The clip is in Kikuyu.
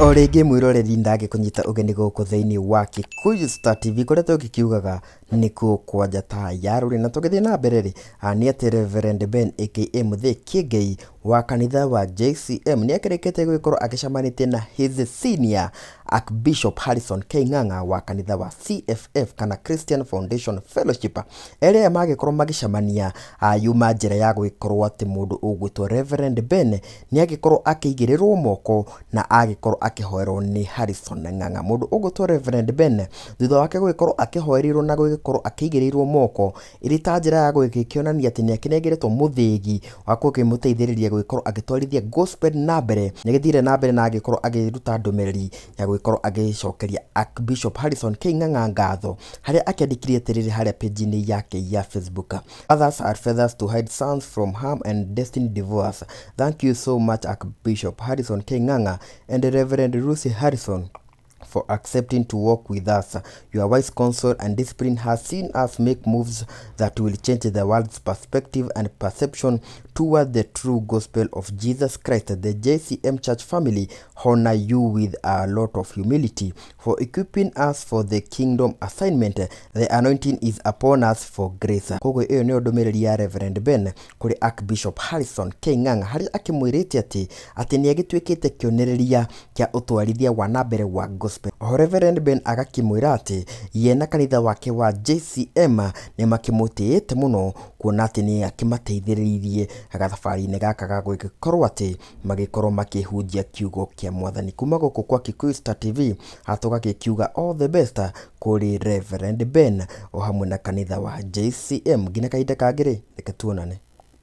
O rĩngĩ mwĩroreri ndangĩkũnyita ũgeni gũkũ thĩinĩ wa Kikuyu Star TV kũrĩa tũgĩkiugaga nĩkuo kwa njata ya rũrĩ. Na tũgĩthiĩ na mbere rĩ, nĩ atĩ Reverend Ben aka Mũthee Kĩengei wa kanitha wa JCM nĩ akĩrĩkĩtie gũgĩkorwo agĩcemanĩtie na his senior Archbishop Harrison K Ng'ang'a wa kanitha wa CFF kana Christian Foundation Fellowship. Erĩ aya magĩkorwo magĩcemania yuma njĩra ya gũgĩkorwo atĩ mũndũ ũgwĩtwo Reverend Ben nĩ agĩkorwo akĩigĩrĩrwo moko na agĩkorwo akĩhoerwo nĩ Harrison Ng'ang'a. Mũndũ ũgwĩtwo Reverend Ben thutha wake gũgĩkorwo akĩhoereirwo na gũgĩkorwo akĩigĩrĩirwo moko ĩrĩ ta njĩra ya gũgĩkĩonania atĩ nĩ akĩnengeretwo mũthĩgi wa gũkĩmũteithĩrĩria gũgĩkorwo agĩtwarithia gospel na mbere. Nĩ agĩthire na mbere na agĩkorwo akĩruta ndũmĩrĩri ya gũgĩkorwo agĩcokeria Archbishop Harrison K Ng'ang'a ngatho harĩa akĩandĩkire atĩrĩrĩ harĩa page-inĩ yake ya Facebook: "Others are feathers to hide sons from harm and destiny divorce. Thank you so much, Archbishop Harrison K Ng'ang'a and Reverend Lucy Harrison, for accepting to work with us. Your wise counsel and discipline has seen us make moves that will change the world's perspective and perception toward the true gospel of Jesus Christ. The JCM Church family honor you with a lot of humility for equipping us for the kingdom assignment. The anointing is upon us for grace." Koguo ĩyo nĩyo ndũmĩrĩri ya Reverend Ben kũrĩ Archbishop Harrison K Ng'ang'a harĩa akĩmwĩrĩte atĩ nĩ agĩtuĩkĩte kĩonereria kĩa ũtwarithia wa na mbere wa gospel. Oho Reverend Ben agakĩmwĩra atĩ ye na kanitha wake wa JCM nĩ makĩmũtĩĩte mũno kuona atĩ nĩ akĩmateithĩrĩirie gathabarĩ-inĩ gaka ga gũgĩkorwo atĩ magĩkorwo makĩhunjia kiugo kĩa mwathani. Kuma gũkũ kwa Kikuyu Star TV tũgagĩkiuga all the best kũrĩ Reverend Ben o hamwe na kanitha wa JCM. Nginya kahinda kangĩ rĩ, reke tuonane.